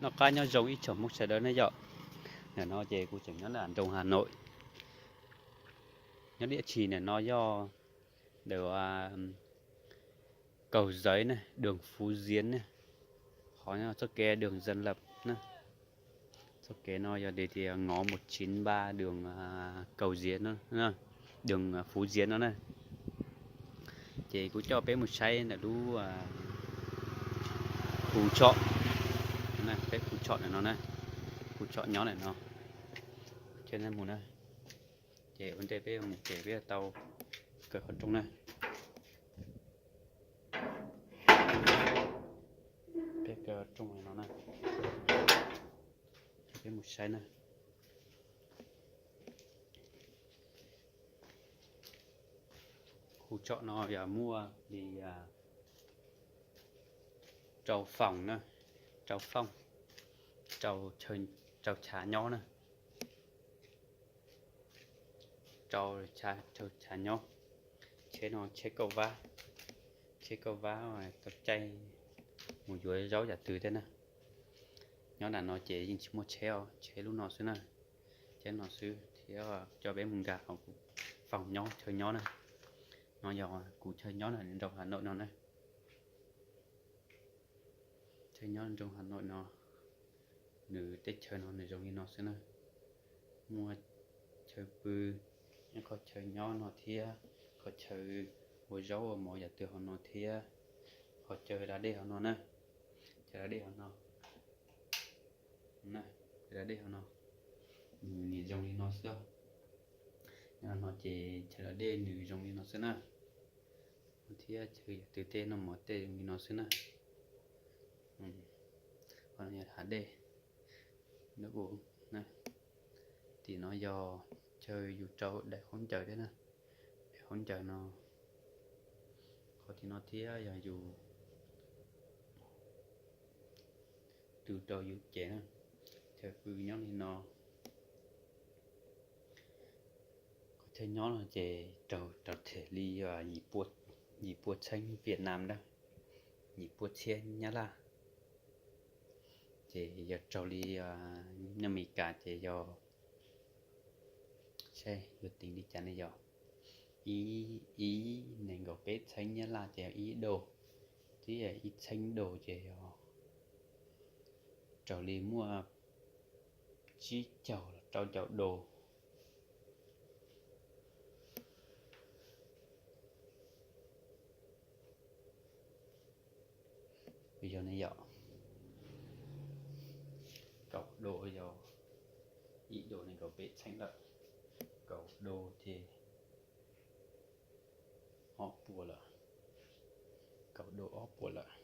Noj qab nyob zoo ib tsoom Hmoob sawv daws ne yom. Ntawm no ces kuv tseem nyob nram nroog Hà Nội. Nyob deb tsi ntawm no yog ntawm Cầu Giấy ne, đường Phú Diễn ne, qhov txoj kev đường Dân Lập ne. Txoj kev no yog tias ngõ một chín ba đường Cầu Giấy, đường Phú Diễn no na. Ces kuv coj peb mus saib ntawm lub khu trọ, peb khu trọ ntawm no na, khu trọ nyob ntawm no. Ces mus na, ces ua ntej peb mus ces peb tau kaw qhov rooj na. Peb kaw rooj no na, peb mus saib na. Khu trọ no yog muaj li rau phòng na, rau phòng, rau chaw nyob na, rau chaw nyob. Tsheb no tsheb kauj vab, tsheb kauj vab tau caij mus yuav zaub yam twg thiab na. Nyob nram no ces yeej tsis muaj tsheb os, tsheb lub no xwb na, tsheb no xwb thiab. Coj peb mus nkag hauv kuv phòng nyob, chaw nyob na. No yog kuv chaw nyob nram nroog Hà Nội no na. Chaw nyob nroog Hà Nội no, nws teb chaws no nws zoo li no xwb na. Muaj chaw pw, qhov chaw nyob no thiab, qhov chaw ua zaub ua mov yam twg hauv no thiab, qhov chaw da dej hauv no na, chaw da dej hauv no, chaw da dej hauv no, nws zoo li no xwb. Nyob no ces chaw da dej nws zoo li no xwb na, thiab chaw yam twg tej noj mov tej zoo li no xwb na. Qhov no yog hav dej, tim no yog chaw yus rau daim khaub ncaws thiab na, daim khaub ncaws no. Qhov tim no thiab yog yus tw rau yus cev na. Chaw pw nyob li no. Qhov chaw nyob no ces raug raug them li yim pua txheeb Việt Nam na, yim pua txhiab Nyab Laj. Ces yog raug li Amelikas ces yog, saib yuav teev li cas ne yom, ib, ib nees nkaum peb txheeb Nyab Laj ces yog ib đô, twb yog ib txheeb đô ces yog raug li muaj tsib caug los rau caum đô. Yog ne yom, kaum đô yog ib đô nees nkaum peb txheeb lawm, kaum đô ces ob puas lawm, kaum đô ob puas lawm.